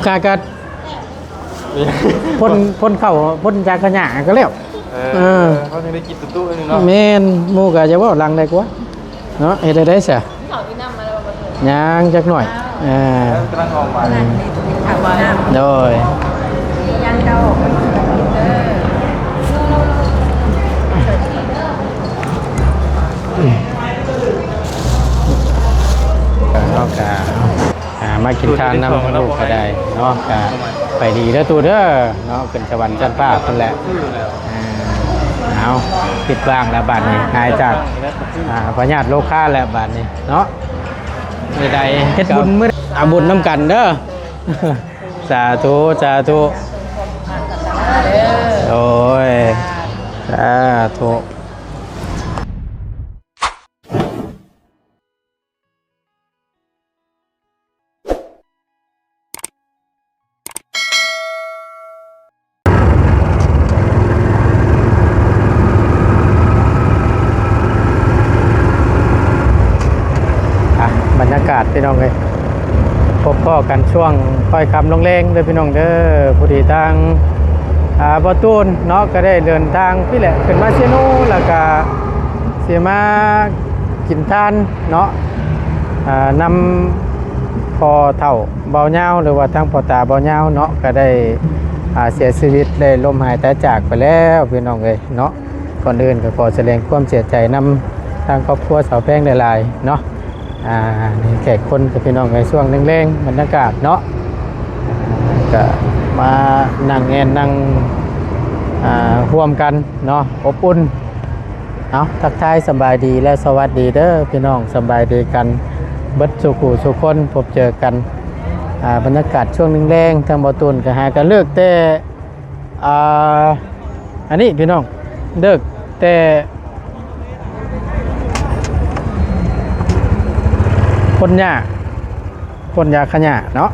ກະ ກະ ພົ້ນ ພົ້ນເຂົ້າ ພົ້ນຢາຂະຫຍາກະແລ້ວ. ເອີ ເອີ ເຂົາຍັງໄດ້ກິນຕຸໆໜຶ່ງເນາະ. ແມ່ນ ໝູ່ກະຢ່າເວົ້າຫຼັງໄດ້ກວ່າເນາະ. ເຮັດໄດ້ໄດ໋ຊະ? ເຂົ້າກິນນ້ຳມາແລ້ວບໍ່? ຍັງຈັກໜ້ອຍ. ອ່າ ກຳລັງອອກມາ. ໂດຍ ເຮົາກະ ອ່າ ມາກິນທານນຳລູກກະໄດ້ເນາະ. ກະໄປດີເດີຕູ້ເດີເນາະ ຂຶ້ນສະຫວັນຊັ້ນຟ້າພຸ້ນແຫຼະ. ອ່າ ເອົາ ຜິດຫວັງແລ້ວບາດນີ້ ຫາຍຈາກ ອ່າ ພະຍາດໂລຄາແລ້ວບາດນີ້ເນາະ. ໄດ້ເຮັດບຸນມື້ ເອົາບຸນນຳກັນເດີ. ສາທຸ ສາທຸ ໂອ້ຍ ສາທຸ. ອ່ະ ບັນຍາກາດພີ່ນ້ອງເອີຍ ພົບພໍ້ກັນຊ່ວງຄ່ອຍຄ່ຳລົງແລງເດີພີ່ນ້ອງເດີ. ພໍດີທາງ ອ່າ ບ່າວຕູນເນາະ ກະໄດ້ເດີນທາງພີ້ແຫຼະ ຂຶ້ນມາເຊໂນ ແລ້ວກະຊິມາ ກິນທານເນາະ ອ່າ ນຳພໍ່ເຖົ້າບ່າວຍາວ ຫຼືວ່າທາງພໍ່ຕາບ່າວຍາວເນາະ ກະໄດ້ ອ່າ ເສຍຊີວິດ ໄດ້ລົ້ມຫາຍຕາຍຈາກໄປແລ້ວພີ່ນ້ອງເອີຍເນາະ. ກ່ອນອື່ນກະຂໍສະແດງຄວາມເສຍໃຈນຳທາງຄອບຄົວສາວແພງຫຼາຍໆເນາະ. ອ່າ ນີ້ແຂກຄົນກັບພີ່ນ້ອງໃນຊ່ວງແລງໆ ບັນຍາກາດເນາະ ກະມານັ່ງແອ່ນນັ່ງ ອ່າ ຮ່ວມກັນເນາະ ອົບອຸ່ນ. ເອົາ ທັກທາຍສະບາຍດີ ແລະ ສະຫວັດດີເດີພີ່ນ້ອງ ສະບາຍດີກັນເບິດສູ່ຜູ້ສູ່ຄົນ ພົບເຈີກັນ. ອ່າ ບັນຍາກາດຊ່ວງແລງໆ ທາງບ່າວຕູນກະຫາກະເລີກແຕ່ ອ່າ ອັນນີ້ພີ່ນ້ອງ ເລີກແຕ່ພົ້ນຫຍ້າ ພົ້ນຢາຂະຫຍາເນາະ.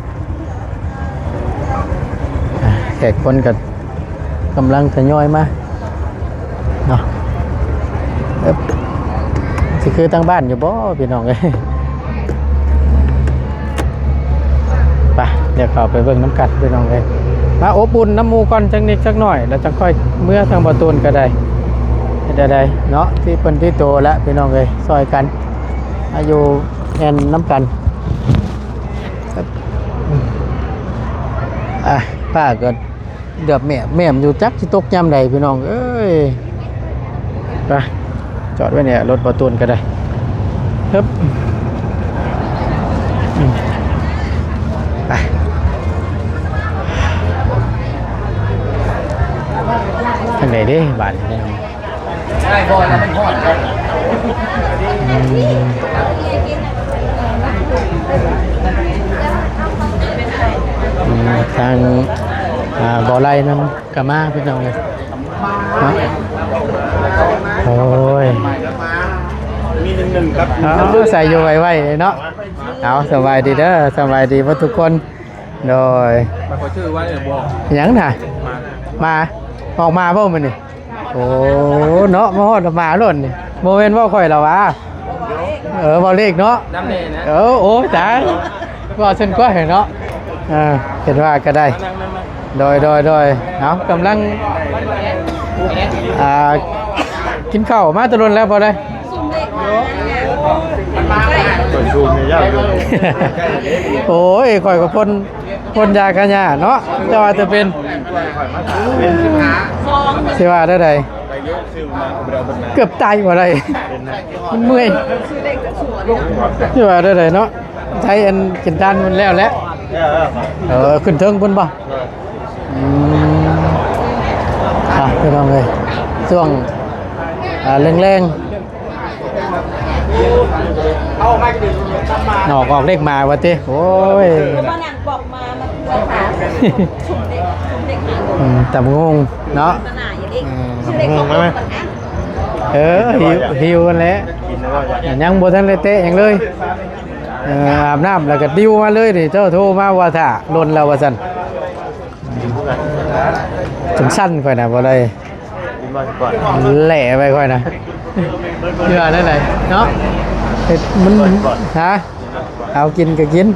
ອ່າ ແຂກຄົນກະກຳລັງທະຍອຍມາເນາະ. ເອີ ຊິຄືທາງບ້ານຢູ່ບໍ່ພີ່ນ້ອງເອີຍ? ໄປ ດຽວເຂົ້າໄປເບິ່ງນຳກັນພີ່ນ້ອງເອີຍ. ມາອົບອຸ່ນນຳໝູ່ກ່ອນຈັກນິດຈັກໜ້ອຍ ແລ້ວຈັ່ງຄ່ອຍເມືອ. ທາງບ່າວຕູນກະໄດ້ ເຮັດໄດ້ເນາະ ທີ່ເພິ່ນທີ່ໂຕແລ້ວພີ່ນ້ອງເອີຍ ຊ່ອຍກັນມາຢູ່ແອ່ນນຳກັນ. ອ່ະ ຟ້າກະ ເຫຼືອບແໝບແໝບຢູ່ ຈັກຊິຕົກຍາມໃດພີ່ນ້ອງເອີຍ. ໄປ ຈອດໄວ້ນີ້ ລົດບ່າວຕູນກະໄດ້. ຮຶບ ອືມ ໄປ ທາງໃດເດ້ບາດນີ້? ອືມ ອືມ ທາງ ອ່າ ບໍ່ໄລ່ນຳກະມາພີ່ນ້ອງເອີຍເນາະ. ໂອ້ຍ ມີໜຶ່ງໜຶ່ງກັບ ເອົາ ໃສ່ຢູ່ໄວໆເນາະ. ເອົາ ສະບາຍດີເດີ ສະບາຍດີເບິດທຸກຄົນ. ໂດຍ ຂ້ອຍຊື້ໄວ້ແລ້ວບໍ່? ຫຍັງນະ? ມາ ມາ ອອກມາບໍ່ມື້ນີ້? ໂອ້ ເນາະ ມາຮອດມາໂລດນີ້ ບໍ່ແມ່ນເວົ້າຂ້ອຍລະຫວາ? ເອີ ເວົ້າເລກເນາະ ນຳແນ່ນະ. ເອີ ໂອ້ຍ ຕາຍ ເວົ້າຊັ້ນກວ່າເນາະ. ເອີ ເຫັນວ່າກະໄດ້ ໂດຍ ໂດຍ ໂດຍ. ເອົາ ກຳລັງ ອ່າ ກິນເຂົ້າມາແຕ່ດົນແລ້ວບໍ່ໄດ້? ໂອ້ຍ ຂ້ອຍກະພົ້ນ ພົ້ນຢາຂະຫຍາເນາະ ແຕ່ວ່າຈະເປັນ ຊິວ່າແນວໃດ ເກືອບຕາຍບໍ່ໄດ້ ມັນເມື່ອຍ ຊິວ່າແນວໃດເນາະ. ໃຊ້ອັນກິນທານມັນແລ້ວແຫຼະ. ເອີ ຂຶ້ນເທິງພຸ້ນບໍ່? ອືມ ອ່ະ ພີ່ນ້ອງເອີຍ ຊ່ວງ ອ່າ ແລງໆ ອອກ ອອກເລກມາວ່າຕິ. ໂອ້ຍ ອືມ ຕຳບັກຫຸ່ງເນາະ. ເອີ ຕຳບັກຫຸ່ງໄດ້ໄໝ? ເອີ ຫິວ ຫິວຫັ້ນແຫຼະ ຍັງບໍ່ທັນໄດ້ແຕະຫຍັງເລີຍ. ເອີ ອາບນ້ຳແລ້ວກະດິວມາເລີຍນີ້ ເຈົ້າໂທມາວ່າຖ້າດົນແລ້ວວ່າຊັ້ນ. ຈົນສັ່ນຂ້ອຍນະ ບໍ່ໄດ້ ແຫຼະໄປຂ້ອຍນະ. ເຊື່ອໄດ້ໃດເນາະ ເຮັດມັນ ຮະ ເອົາກິນກະກິນ.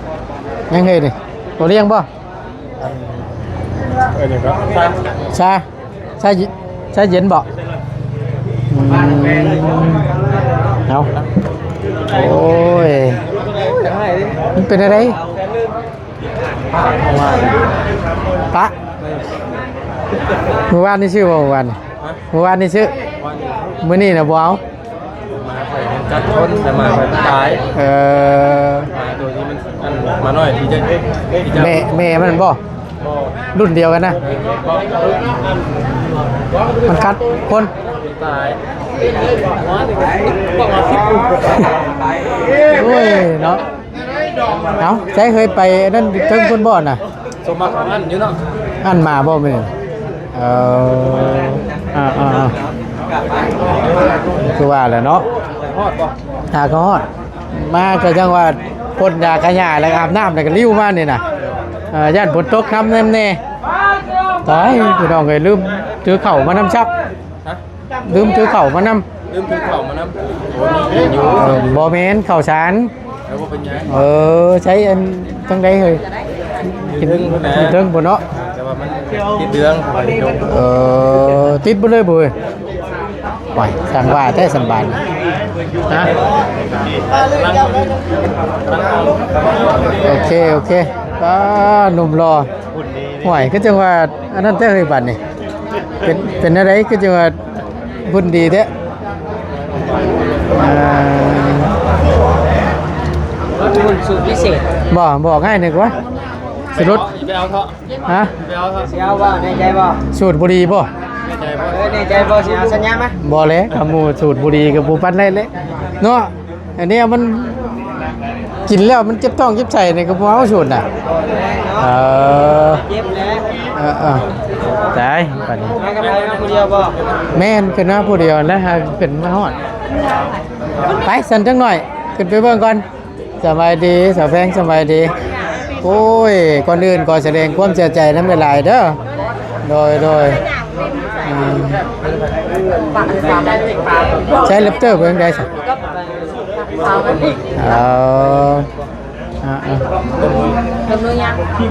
ຍັງເຮັດນີ້ ບໍ່ລ້ຽງບໍ່? ເອີ້ນຫຍັງກໍຊາ ຊາ ຊາເຢັນ ຊາເຢັນບໍ? ອືມ ເອົາ ໂອ້ຍ ມັນເປັນຈັ່ງໃດ? ປະ ມື້ວານນີ້ຊື້ບໍ່? ມື້ວານນີ້ ຮະ? ມື້ວານນີ້ຊື້ ວານນີ້ ມື້ນີ້ນະບໍ່ເອົາ? ມາຂ້ອຍຍັງຈັກຄົນ ແຕ່ມາຂ້ອຍມັນຕາຍ. ເອີ ມາໂຕນີ້ມັນ ອັນ ມານ້ອຍທີ່ຈະ ທີ່ຈະ ແມ່ ແມ່ມັນບໍ່? ບໍ່ ລຸ້ນດຽວກັນນະ ບໍ່ ມັນກັດຄົນ ຕາຍ. ໂອ້ຍເນາະ. ເອົ້າ ໃສເຄີຍໄປອັນນັ້ນເທິງພຸ້ນບໍ່ນະ? ສົມມາຂອງອັນຢູ່ເນາະ ອັນມາບໍ່ມື້ນີ້? ເອີ ອ່າໆໆ ຄືວ່າແຫຼະເນາະ ຮອດບໍ່? ຫາກໍຮອດ ມາກໍຈັ່ງວ່າພົ່ນຢາຂະຫຍ້າ ແລ້ວອາບນ້ຳ ແລ້ວກໍລິ້ວມານີ້ນະ. ເອີ ຢ້ານຝົນຕົກນຳແນມແດ່. ຕາຍ ພີ່ນ້ອງເອີຍ ລືມຖືເຂົ້າມານຳຊັບ. ຮະ? ລືມຖືເຂົ້າມານຳ ລືມຖືເຂົ້າມານຳ. ໂອ້ ມີຢູ່ ເອີ ບໍ່ແມ່ນເຂົ້າສານ. ເອີ ບໍ່ເປັນຫຍັງ. ເອີ ໃຊ້ອັນ ຈັ່ງໃດເຮີ້ຍ? ຢູ່ເທິງພຸ້ນແຫຼະ ຢູ່ເທິງພຸ້ນເນາະ ແຕ່ວ່າມັນຕິດເດືອງ. ເອີ ຕິດເບິດເລີຍບໍ່ເຮີ້ຍ? ໂອ້ຍ ຊ່າງວ່າແທ້ ສຳບານ ຮະ? ໂອເຄ ໂອເຄ. ປ້າ ໜຸ່ມຫຼໍ່ ຫ້ວຍ ຄືຈັ່ງວ່າ ອັນນັ້ນແທ້ເຮີ້ຍ ບາດນີ້ ເປັນ ເປັນແນວໃດ ຄືຈັ່ງວ່າ ບຸນດີແທ້? ອ່າ ບຸນສູດພິເສດ. ບໍ່ ບໍ່ ງ່າຍໜຶ່ງວ່າ ສະຫຼຸດ ໄປເອົາເຖາະ. ຮະ? ໄປເອົາເຖາະ. ຊິເອົາບໍ່? ແນ່ໃຈບໍ່? ສູດບຸຣີບໍ່? ແນ່ໃຈບໍ່? ເອີ ແນ່ໃຈບໍ່? ຊິເອົາສັນຍາມາ. ບໍ່ແຫຼະ ຄຳໝູ່ສູດບຸຣີກໍບໍ່ປັນໄດ້ແຫຼະເນາະ. ອັນນີ້ມັນກິນແລ້ວມັນເຈັບທ້ອງເຈັບໄສ້ນີ້ກໍບໍ່ເອົາສູດນະ. ເອີ ເຈັບແຫຼະ. ເອີໆ ຕາຍ ປານນີ້ ມາກັບໃຜ? ມາຜູ້ດຽວບໍ່? ແມ່ນ ຂຶ້ນມາຜູ້ດຽວແຫຼະ ຫາຂຶ້ນມາຮອດ. ໄປຊັ້ນຈັກໜ້ອຍ ຂຶ້ນໄປເບິ່ງກ່ອນ. ສະບາຍດີ ສາວແພງ ສະບາຍດີ. ໂອ້ຍ ກ່ອນອື່ນຂໍສະແດງຄວາມເສຍໃຈນຳຫຼາຍໆເດີ. ໂດຍໆ ອືມ ໃຊ້ແຣັບເຕີເປັນຈັ່ງໃດຊະ? ເອີ ອ່າໆ ເປັນໜ່ວຍຍັງ ກິນ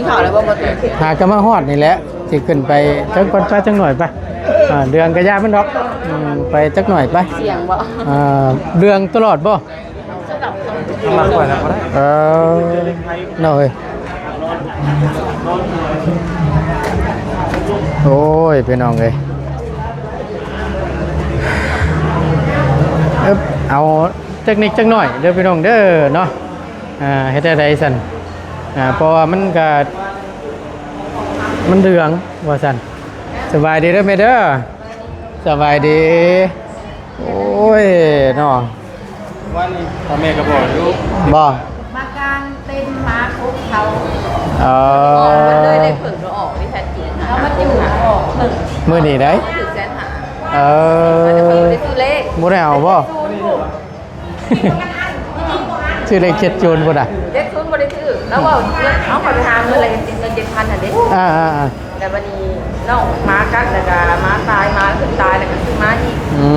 ເຂົ້າແລ້ວບໍ່? ບໍ່ ຫາກໍມາຮອດນີ້ແຫຼະ ຊິຂຶ້ນໄປເທິງກ່ອນ ໄປຈັກໜ້ອຍໄປ. ອ່າ ເລື່ອງກະຢ່າມັນດອກ ອືມ ໄປຈັກໜ້ອຍໄປ. ສຽງບໍ່? ອ່າ ເລື່ອງຕະຫຼອດບໍ່? ມາຄ່ອຍນະບໍ່ໄດ້. ເອີ ເນາະເອີຍ. ໂອ້ຍ ພີ່ນ້ອງເອີຍ ເອີບ ເອົາຈັກນິດຈັກໜ້ອຍເດີພີ່ນ້ອງເດີເນາະ. ອ່າ ເຮັດແນວໃດຊັ້ນ? ອ່າ ເພາະວ່າມັນກະ ມັນເຫຼືອງວ່າຊັ້ນ. ສະບາຍດີເດີແມ່ເດີ. ສະບາຍດີ. ໂອ້ຍເນາະ ວ່ານີ້ພໍ່ແມ່ກໍບອກຢູ່ ບໍ່? ມາກາງເຕັນມາຄຸກເຂົາ. ເອີ ມັນເລີຍໄດ້ເຜິ້ງອອກທີ່ແທ້ຈິງ. ເອົາມາຈູດອອກເບິ່ງ ມື້ນີ້ໄດ໋. ຖືກແສນຫ້າ. ເອີ ບໍ່ໄດ້ຊື້ເລກ ບໍ່ໄດ້ເອົາບໍ່? ຊື້ເລກເຈັດສູນພຸ້ນນະ. ເຈັດສູນບໍ່ໄດ້ຊື້ ລາວເວົ້າ ເອົາ ຂ້ອຍໄປຫາເງິນແລ້ວ ເງິນເຈັດພັນຫັ້ນເດ້. ອ່າໆໆ ແລ້ວບັດນີ້ນ້ອງໝາກັດ ແລ້ວກໍໝາຕາຍ ໝາຂຶ້ນຕາຍ ແລ້ວກໍຊື້ໝາອີກ. ອື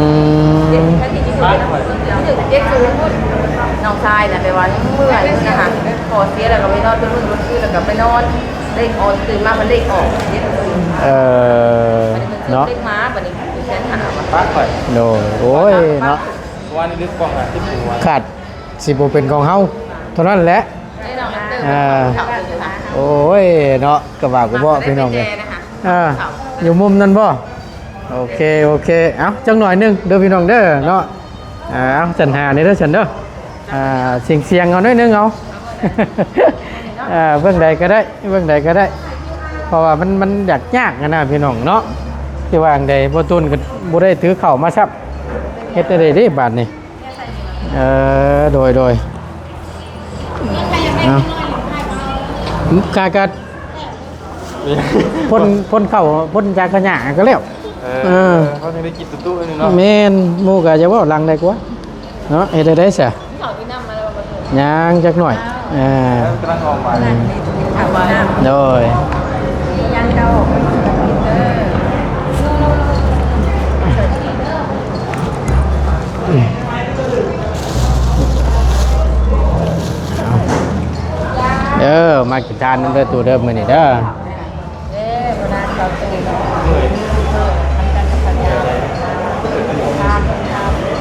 ມ ເຈັດ ຄັນທີ່ຊິຊື້ນຳ ຊື້ເຈັດສູນພຸ້ນ. ນ້ອງຊາຍນະ ແປວ່າຍັງເມື່ອຍຢູ່ນະຫາ ພໍ່ເສຍແລ້ວກໍໄປນອນເປັນມື້ເປັນຄືນ ແລ້ວກໍໄປນອນ ເລກອອກ ຕື່ນມາເພິ່ນເລກອອກ ເຈັດສູນ. ເອີ ເນາະ ເລກມາ ບັດນີ້ແສນຫ້າ ປະຂ້ອຍ. ໂດຍ ໂອ້ຍເນາະ ເພາະວ່າໃນລຶກກອງຫ້າສິບຫົວ ຂາດຊິບໍ່ເປັນຂອງເຮົາເທົ່ານັ້ນແຫຼະ. ອ່າ ໂອ້ຍເນາະ ກະວ່າກະເບາະພີ່ນ້ອງເອີຍ. ອ່າ ຢູ່ມຸມນັ້ນບໍ່? ໂອເຄ ໂອເຄ ເອົາ ຈັກໜ້ອຍໜຶ່ງເດີພີ່ນ້ອງເດີເນາະ. ອ່າ ເອົາ ສັນຫານີ້ເດີ ສັນເດີ. ອ່າ ສຽງໆ ເອົາໜ້ອຍໜຶ່ງເອົາ. ອ່າ ເບື້ອງໃດກໍໄດ້ ເບື້ອງໃດກໍໄດ້ ເພາະວ່າມັນ ມັນຢາກຍາກຫັ້ນນະພີ່ນ້ອງເນາະ. ຊິວ່າຈັ່ງໃດ ບໍ່ຕູນກໍບໍ່ໄດ້ຖືເຂົ້າມາຊ້ຳ ເຮັດແນວໃດເດບາດນີ້? ເອີ ໂດຍ ໂດຍ ເອົາ ກະ ກະ ພົ້ນ ພົ້ນເຂົ້າ ພົ້ນຈາກຂະຫຍະກໍແລ້ວ. ເອີ ເອີ ເຂົາຍັງໄດ້ກິນຕຸໆ ຢູ່ເນາະ. ແມ່ນ ໝູ່ກໍຢ່າເວົ້າຫຼັງໄດ້ກວ່າເນາະ. ເຮັດໄດ້ໃດຊະ? ເຂົ້າກິນນ້ຳມາແລ້ວບໍ່? ຍັງຈັກໜ້ອຍ. ອ່າ ກຳລັງອອກມາ. ໂດຍ ເອົາ ເອີ ມາກິນທານນຳເດີຕູ້ເດີ ມື້ນີ້ເດີ. ເດ້ ບໍ່ນານເຂົາຕື່ນ ທານ ທານ ທານ ເຈົ້າ ໂດຍ ເຈົ້າເດີ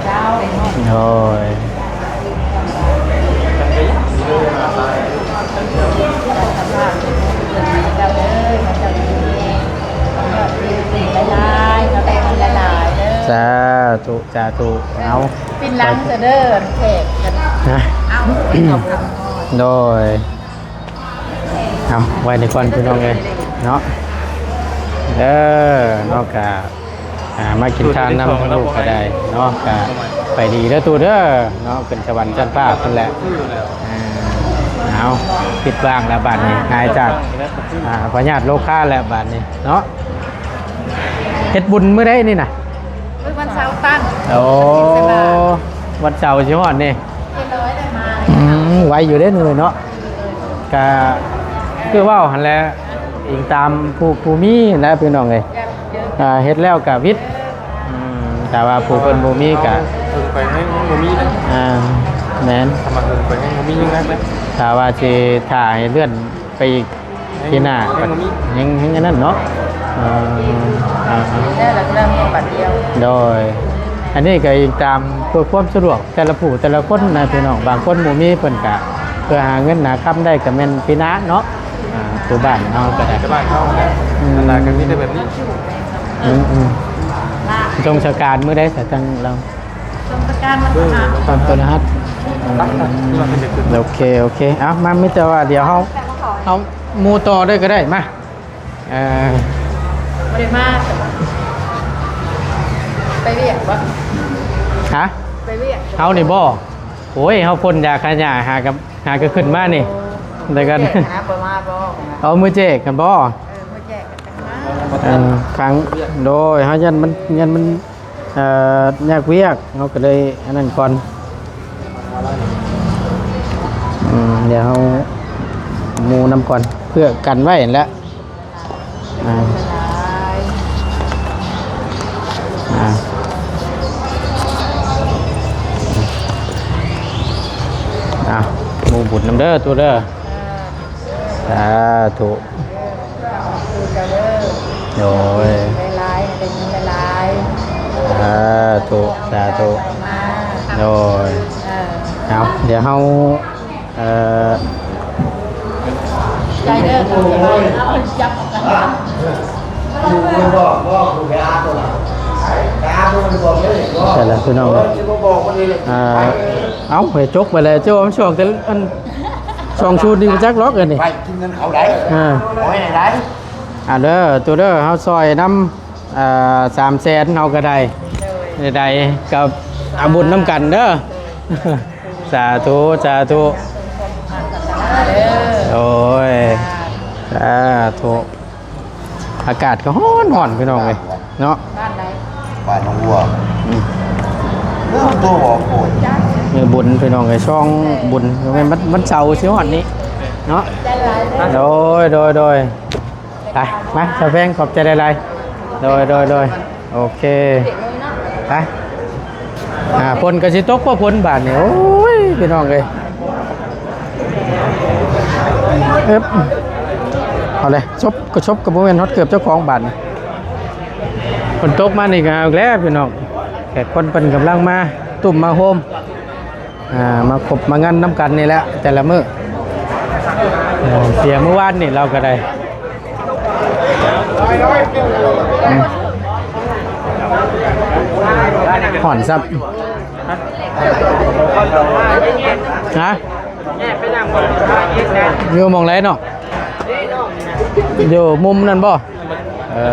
ເຈົ້າເດີ ຫຼາຍໆ ເຈົ້າໄດ້ເງິນຫຼາຍໆເດີ ສາທຸ ສາທຸ. ເອົາ ປິ່ນຫຼັງຊະເດີ ແຂກກັນ ຮະ ເອົາ ໂດຍ. ເອົາ ໄວ້ນີ້ກ່ອນພີ່ນ້ອງເອີຍເນາະ ເດີເນາະ ກະ ອ່າ ມາກິນທານນຳລູກກໍໄດ້ເນາະ ກະໄປດີເດີຕູ້ເດີເນາະ ຂຶ້ນສະຫວັນຊັ້ນຟ້າພຸ້ນແຫຼະ. ອ່າ ເອົາ ຜິດຫວັງແລ້ວບາດນີ້ ຫາຍຈາກ ອ່າ ພະຍາດໂລຄາແລ້ວບາດນີ້ເນາະ. ເຮັດບຸນມື້ໃດນີ້ນະ? ມື້ວັນເສົາຕັ້ງ ໂອ້ ວັນເສົາຊິຮອດນີ້ ເຈັດຮ້ອຍໄດ້ມາ ອືມ ໄວຢູ່ເດ້ນີ້ເນາະ. ກະຄືເວົ້າຫັ້ນແຫຼະ ອີງຕາມຜູ້ ຜູ້ມີນະພີ່ນ້ອງເອີຍ ອ່າ ເຮັດແລ້ວກະວິດ ອືມ ຖ້າວ່າຜູ້ເພິ່ນບໍ່ມີກະ ເພິ່ນໄປແຮງບໍ່ມີເດ້ ອ່າ ແມ່ນ ຖ້າມາເພິ່ນໄປແຮງບໍ່ມີຫຍັງແລ້ວ ຖ້າວ່າຊິຖ້າໃຫ້ເລື່ອນໄປອີກ ປີໜ້າ ແຮງບໍ່ມີ ແຮງ ແຮງອັນນັ້ນເນາະ ເອີ ເອີ ເອີ ແລ້ວເລື່ອງບາດດຽວ ໂດຍ ອັນນີ້ກໍອີງຕາມເພື່ອຄວາມສະດວກແຕ່ລະຜູ້ແຕ່ລະຄົນນະພີ່ນ້ອງ ບາງຄົນບໍ່ມີເພິ່ນກະເພື່ອຫາເງິນຫາຄຳໄດ້ກໍແມ່ນປີໜ້າເນາະ ອ່າ ຢູ່ບ້ານເຮົາກໍໄດ້ ແຕ່ບ້ານເຮົາແຫຼະ ອືມ ສ່ວນຫຼາຍກໍມີແຕ່ແບບນີ້ ອືມໆ ສົງສະການມື້ໃດສະ ທາງລາວ ສົງສະການວັນພະຫັດ ວັນພະຫັດ ອືມ ໂອເຄ ໂອເຄ ເອົາ ມາ ມີແຕ່ວ່າດຽວເຮົາ ເຮົາໝູ່ຕໍ່ເລີຍກໍໄດ້ ມາ ເອີ ບໍ່ໄດ້ມາ ໄປວຽກບໍ່? ຮະ? ໄປວຽກ ເຮົານີ້ບໍ່? ໂອ້ຍ ເຮົາພົ້ນຢາຂ້າຫຍ້າ ຫາກັບ ຫາກໍຂຶ້ນມານີ້ ແລ້ວກໍ ມື້ແຈກຫັ້ນນະ ບໍ່ມາບໍ່? ເອົາ ມື້ແຈກກັນບໍ່? ເອີ ມື້ແຈກກັນຈັກມາ ເອີ ຄັ້ງ ໂດຍ ເຮົາຢ້ານມັນ ຢ້ານມັນ ເອີ ຍາກວຽກ ເຮົາກໍເລີຍອັນນັ້ນກ່ອນ ອືມ ດຽວເຮົາໝູ່ນຳກ່ອນ ເພື່ອກັນໄວ້ຫັ້ນແຫຼະ ອ່າ ອ່າ ອ່າ ໝູ່ບຸນນຳເດີຕູ້ເດີ ສາທຸ ໂດຍ ຫຼາຍໆ ໃຫ້ໄດ້ເງິນຫຼາຍໆ ສາທຸ ສາທຸ ມາ ໂດຍ ເອີ ເອົາ ດຽວເຮົາ ເອີ ໃຈເດີ ຈັບກັນ ແຕ່ລະພີ່ນ້ອງ ເອີ ເອົາ ໃຫ້ຈົກໄປແລ້ວ ເຈົ້າມັນຊ່ວງແຕ່ອັນ ສອງຊຸດນີ້ບໍ່ຈັກຫຼອກອັນນີ້ ໄປກິນເງິນເຂົາໄດ້ ອ່າ ໂອ້ຍ ໄດ້ ອ່າ ເດີ ຕູ້ເດີ ເຮົາຊ່ອຍນຳ ອ່າ ສາມແສນ ເຮົາກໍໄດ້ ໂດຍ ໄດ້ກັບ ເອົາບຸນນຳກັນເດີ ໂດຍ ສາທຸ ສາທຸ ເດີ ໂດຍ ສາທຸ ອາກາດກໍຮ້ອນໆ ພີ່ນ້ອງເອີຍເນາະ ບ້ານໃດ? ບ້ານໜອງບົວ ອືມ ເອີ ຕົວບໍ່ໂພດ ມື້ບຸນພີ່ນ້ອງເອີຍ ຊ່ອງບຸນ ແມ່ນວັນ ວັນເສົາຊິຮອດນີ້ເນາະ ໂດຍ ໂດຍ ໂດຍ ໄປ ມາ ສາວແພງ ຂອບໃຈຫຼາຍໆ ໂດຍ ໂດຍ ໂດຍ ໂອເຄ ໄປ ອ່າ ຝົນກໍຊິຕົກບໍ່ ຝົນບາດນີ້ ໂອ້ຍ ພີ່ນ້ອງເອີຍ ເອີບ ເອົາເລີຍ ສົບກໍສົບ ກໍບໍ່ແມ່ນຮອດເກີບເຈົ້າຂອງບາດນີ້ ຝົນຕົກມານີ້ກໍເອົາອີກແລ້ວ ພີ່ນ້ອງ ແຂກຄົນເພິ່ນກຳລັງມາ ຕຸ້ມມາໂຮມ ອ່າ ມາຄົບມາງັນນຳກັນນີ້ແຫຼະ ແຕ່ລະມື້ ເອີ ເສຍມື້ວານນີ້ລາວກໍໄດ້ ອືມ ຮ້ອນຊ້ຳ ຮະ? ຢູ່ໝ່ອງໃດເນາະ? ຢູ່ມຸມນັ້ນບໍ່? ເອີ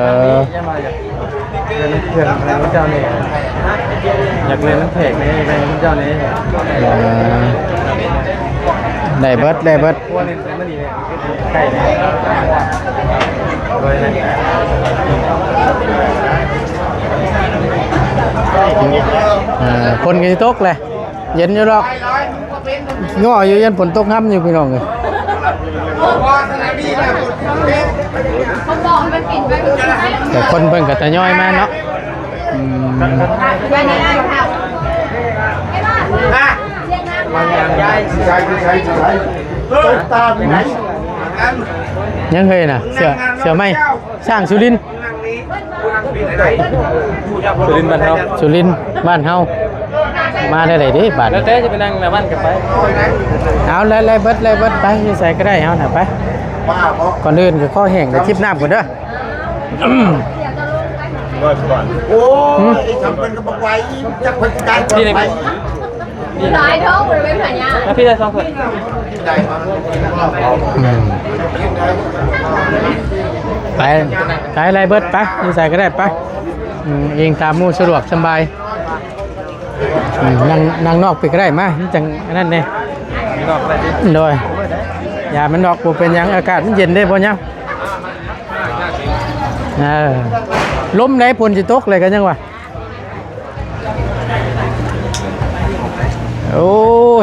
ເພື່ອນເຈົ້ານີ້ ຢາກເລ່ນນຳແຂກນີ້ ເພື່ອນເຈົ້ານີ້ ເອີ ໄດ້ເບິດ ໄດ້ເບິດ ໃກ້ນີ້ ເອີ ຝົນກໍຊິຕົກແຫຼະ ເຢັນຢູ່ດອກ. ຍ້ອຍຢູ່ ຢ້ານຝົນຕົກຮຳຢູ່ ພີ່ນ້ອງເອີຍ. ແຕ່ຄົນເພິ່ນກໍທະຍອຍມາເນາະ. ອືມ. ຍັງເຄີຍນະ ເສື້ອ ເສື້ອໄມ້ ຊ້າງສຸລິນ ສຸລິນບ້ານເຮົາ ສຸລິນບ້ານເຮົາ ມາໄດ້ໃດເດ້ບາດ ແລ້ວແຕ່ຈະໄປນັ່ງໜ້າບ້ານກໍໄປ ເອົາ ໄລ່ ໄລ່ເບິດ ໄລ່ເບິດ ໄປ ຢູ່ໃສກໍໄດ້ເຮົານະ ໄປ ກ່ອນອື່ນກໍຄໍແຫ້ງ ໄປຈິບນ້ຳກ່ອນເດີ. ໂອ້ຍ ຫືມ ໄອ້ສຳເປັນກໍບໍ່ໄຫວ ຈັກເພິ່ນຊິການໄຫວ ຫຼາຍທ້ອງບໍ່ໄດ້ເປັນພະຍາດ ມາພີ່ໄດ້ສອງຖ້ວຍ ອືມ ໄປ ໄປ ໄລ່ເບິດ ໄປ ຢູ່ໃສກໍໄດ້ ໄປ ອືມ ອີງຕາມໝູ່ສະດວກສະບາຍ. ອືມ ນັ່ງ ນັ່ງນອກໄປກໍໄດ້ ມາ ມັນຈັ່ງອັນນັ້ນແດ່ ໂດຍ ຢ່າມັນດອກ ບໍ່ເປັນຫຍັງ ອາກາດມັນເຢັນເດ້ ບໍ່ຫຍັງ ເອີ ລົມໃດ ຝົນຊິຕົກແລ້ວກໍຍັງວ່າ ໂອ້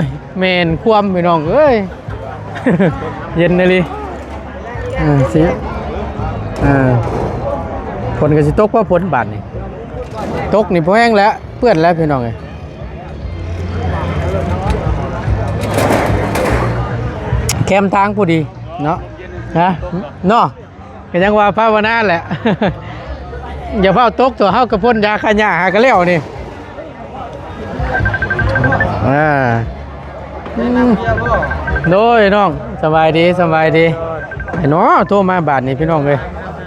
ຍ ແມ່ນຄວາມ ພີ່ນ້ອງເອີຍ ເຢັນອີ່ຫຼີ ເອີ ຊິ ເອີ ຝົນກໍຊິຕົກ ພໍຝົນບາດນີ້ ຕົກນີ້ພໍແຮງແລ້ວ ເປື້ອນແລ້ວ ພີ່ນ້ອງເອີຍ ແຄມທາງພໍດີເນາະ ຮະ ເນາະ ກໍຍັງວ່າພາວະນາແຫຼະ ຢ່າຟ້າວຕົກ ຕົວເຮົາກໍພົ່ນຢາຂ້າຫຍ້າຫາກໍແລ້ວນີ້ ອ່າ ອືມ ໂດຍນ້ອງ ສະບາຍດີ ສະບາຍດີ ໄອ້ໜໍໂທມາບາດນີ້ ພີ່ນ້ອງເອີຍ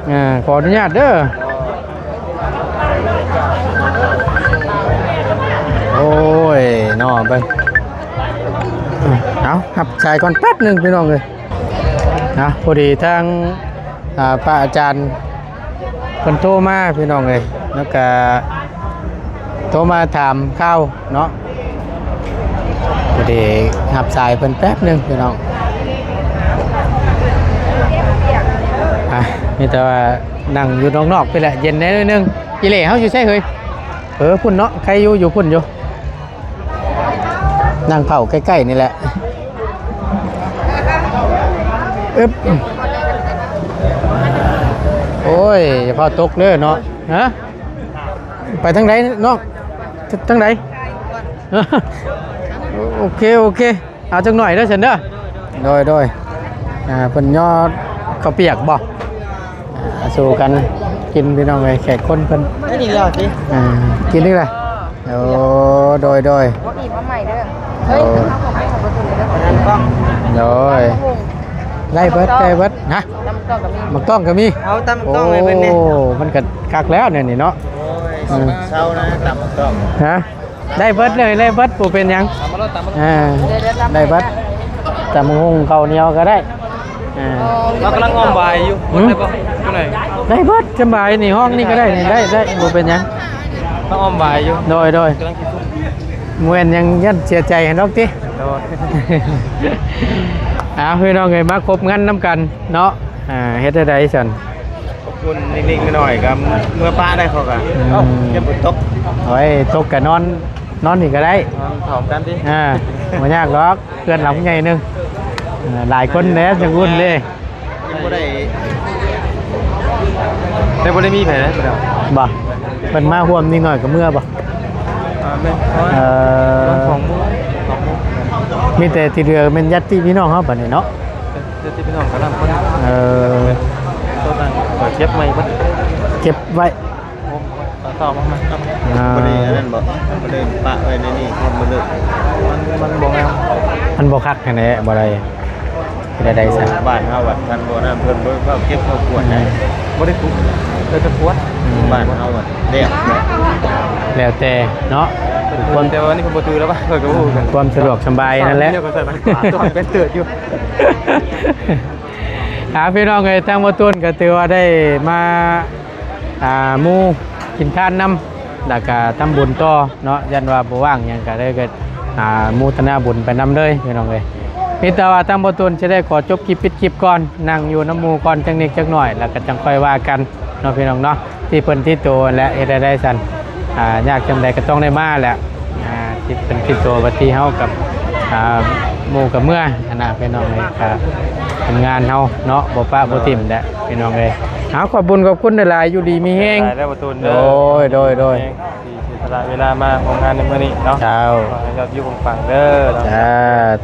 ອ່າ ຂໍອະນຸຍາດເດີ ໂອ້ຍ ເນາະ ເບິ່ງ ເອົາ ຮັບສາຍກ່ອນແປັບໜຶ່ງ ພີ່ນ້ອງເອີຍ. ນະ ພໍດີທາງ ອ່າ ພະອາຈານເພິ່ນໂທມາ ພີ່ນ້ອງເອີຍ ແລ້ວກະໂທມາຖາມຂ່າວເນາະ ພໍດີຮັບສາຍເພິ່ນແປັບໜຶ່ງ ພີ່ນ້ອງ ອ່ະ ມີແຕ່ວ່ານັ່ງຢູ່ນອກໆ ພີ້ແຫຼະ ເຢັນແດ່ໜ້ອຍໜຶ່ງ. ອີເຫຼເຮົາຢູ່ໃສເຮີຍ? ເອີ ພຸ້ນເນາະ ໃຄຢູ່ ຢູ່ພຸ້ນຢູ່. ນັ່ງເຝົ້າໃກ້ໆ ນີ້ແຫຼະ ອຶບ ໂອ້ຍ ຢ່າຟ້າວຕົກເດີເນາະ ຮະ ໄປທາງໃດນ້ອງ? ທາງໃດ? ໂອເຄ ໂອເຄ ເອົາຈັກໜ້ອຍເດີຊັ້ນເດີ ໂດຍ ໂດຍ ອ່າ ເພິ່ນຍໍເຂົ້າປຽກບໍ່? ອ່າ ສູ່ກັນກິນ ພີ່ນ້ອງເອີຍ ແຂກຄົນເພິ່ນ ອັນນີ້ແລ້ວຕິ ອ່າ ກິນອີກແລ້ວ ໂອ້ ໂດຍ ໂດຍ ບໍ່ອີ່ມເອົາໃໝ່ເດີ ເອີ ໂດຍ ໄດ້ເບິດ ໄດ້ເບິດ ຮະ ຕຳບັກຕ້ອງກໍມີ ບັກຕ້ອງກໍມີ ເອົາຕຳບັກຕ້ອງໃຫ້ເພິ່ນແດ່ ໂອ້ ມັນກໍຄັກແລ້ວແນວນີ້ເນາະ ໂອ້ຍ ເຊົານະ ຕຳບັກຕ້ອງ ຮະ ໄດ້ເບິດເລີຍ ໄດ້ເບິດ ບໍ່ເປັນຫຍັງ ຕຳມາໂລດ ຕຳມາໂລດ ອ່າ ໄດ້ເບິດ ຕຳບັກຫຸ່ງ ເຂົ້າໜຽວກໍໄດ້ ອ່າ ເຮົາກຳລັງອ້ອມວາຍຢູ່ ຫຶ? ໄດ້ບໍ່? ຢູ່ໃນ ໄດ້ເບິດ ສະບາຍ ນີ້ ຫ້ອງນີ້ກໍໄດ້ ນີ້ ໄດ້ ໄດ້ ບໍ່ເປັນຫຍັງ ເຮົາອ້ອມວາຍຢູ່ ໂດຍ ໂດຍ ກຳລັງຊິສຸກ ບໍ່ແມ່ນຫຍັງ ຢ້ານເສຍໃຈຫັ້ນດອກຕິ ໂດຍ ເອົາ ພີ່ນ້ອງເອີຍ ມາຄົບງານນຳກັນເນາະ ອ່າ ເຮັດແນວໃດຊັ້ນ? ຂອບຄຸນ ເລັກໆ ນ້ອຍໆ ກໍເມືອປະໄດ້ ເຂົາກໍ ອືມ ເອົ້າ ຢ່າຝົນຕົກ ໂອ້ຍ ຕົກກໍນອນ ນອນນີ້ກໍໄດ້ ນອນພ້ອມກັນຕິ ອ່າ ບໍ່ຍາກດອກ ເຮືອນຫຼັງໃຫຍ່ໜຶ່ງ ເອີ ຫຼາຍຄົນແດ່ ຈັ່ງອຸ່ນເດ້ ຍັງບໍ່ໄດ້ ແຕ່ບໍ່ໄດ້ມີໃຜນະ ບໍ່ ເພິ່ນມາຮ່ວມນິດໜ້ອຍກໍເມືອບໍ່? ອ່າ ແມ່ນ ເອີ ປະມານສອງໂມງ ສອງໂມງ ມີແຕ່ທີ່ເຫຼືອແມ່ນຍາດຕິພີ່ນ້ອງເຮົາບັດນີ້ເນາະ ເອີ ຍາດຕິພີ່ນ້ອງກໍນຳຄົນ ເອີ ຕົວນັ້ນກໍເກັບໄວ້ເບິດ ເກັບໄວ້ ໂອ້ ຕອນເຊົ້າມາ ມາ ອ່າ ບໍ່ໄດ້ອັນນັ້ນບໍ່? ບໍ່ໄດ້ປະໄວ້ໃນນີ້ ມັນບໍ່ເລີກ ມັນ ມັນບໍ່ງາມ ມັນບໍ່ຄັກຫັ້ນແຫຼະ ບໍ່ໄດ້ ເຮັດແນວໃດຊະ ບ້ານເຮົາບັດ ຄັນບໍ່ນັ້ນເພິ່ນບໍ່ເອົາເກັບເຂົ້າກວດໄດ້ ອືມ ບໍ່ໄດ້ປຸກ ເອີ ຈະກວດ ອືມ ບ້ານເຮົາບັດ ແລ້ວ ແລ້ວແຕ່ເນາະ ແຕ່ວ່ານີ້ເພິ່ນບໍ່ຈື່ແລ້ວວ່າ ເພິ່ນກໍບໍ່ຮູ້ກັນ ຄວາມສະດວກສະບາຍນັ້ນແຫຼະ ດຽວກໍໃສ່ບາດຕອນເປັນເຕີດຢູ່ ອ່າ ພີ່ນ້ອງເອີຍ ທາງບໍ່ຕູນກໍຖືວ່າໄດ້ມາ ອ່າ ໝູ່ກິນທານນຳ ແລ້ວກະທຳບຸນຕໍ່ເນາະ ຢ້ານວ່າບໍ່ວ່າງຫຍັງກະເລີຍ ກະ ອ່າ ໂມທະນາບຸນໄປນຳເລີຍພີ່ນ້ອງເອີຍ. ມີແຕ່ວ່າທາງບໍ່ຕູນຈະໄດ້ຂໍຈົບຄລິບ ປິດຄລິບກ່ອນ ນັ່ງຢູ່ນຳໝູ່ກ່ອນຈັກນິດຈັກໜ້ອຍ ແລ້ວກະຈັ່ງຄ່ອຍວ່າກັນເນາະພີ່ນ້ອງເນາະ ທີ່ເພິ່ນຕິດໂຕຫັ້ນແຫຼະ ເຮັດໃຫ້ໄດ້ຊັ້ນ ອ່າ ຍາກຈັ່ງໃດກະຕ້ອງໄດ້ມາແຫຼະ ອ່າ ທີ່ເພິ່ນຕິດໂຕ ບາດທີ່ເຮົາກັບ ອ່າ ໝູ່ກັບເມືອຫັ້ນນະພີ່ນ້ອງເອີຍ ກະເປັນງານເຮົາເນາະ ບໍ່ປະບໍ່ຖິ້ມແຫຼະ ພີ່ນ້ອງເອີຍ. ເອົາ ຂອບບຸນຂອບຄຸນຫຼາຍໆ ຢູ່ດີມີແຮງ ຫຼາຍໆ ເດີບໍ່ຕູນເດີ. ໂດຍ ໂດຍ ໂດຍ ທີ່ ສະຫຼະເວລາມາຮ່ວມງານໃນມື້ນີ້ເນາະ. ເຈົ້າ ຂໍໃຫ້ຍອດວິວປັງໆເດີເນາະ. ສາ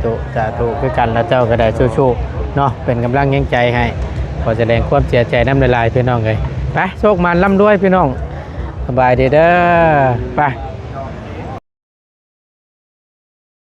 ທຸ ສາທຸ ຄືກັນລະ ເຈົ້າກໍໄດ້ສູ້ໆເນາະ ເປັນກຳລັງແຮງໃຈໃຫ້. ຂໍສະແດງຄວາມເສຍໃຈນຳຫຼາຍໆ ພີ່ນ້ອງເອີຍ. ໄປ ໂຊກໝານລ່ຳລວຍ ພີ່ນ້ອງ. ສະບາຍດີເດີ. ໄປ.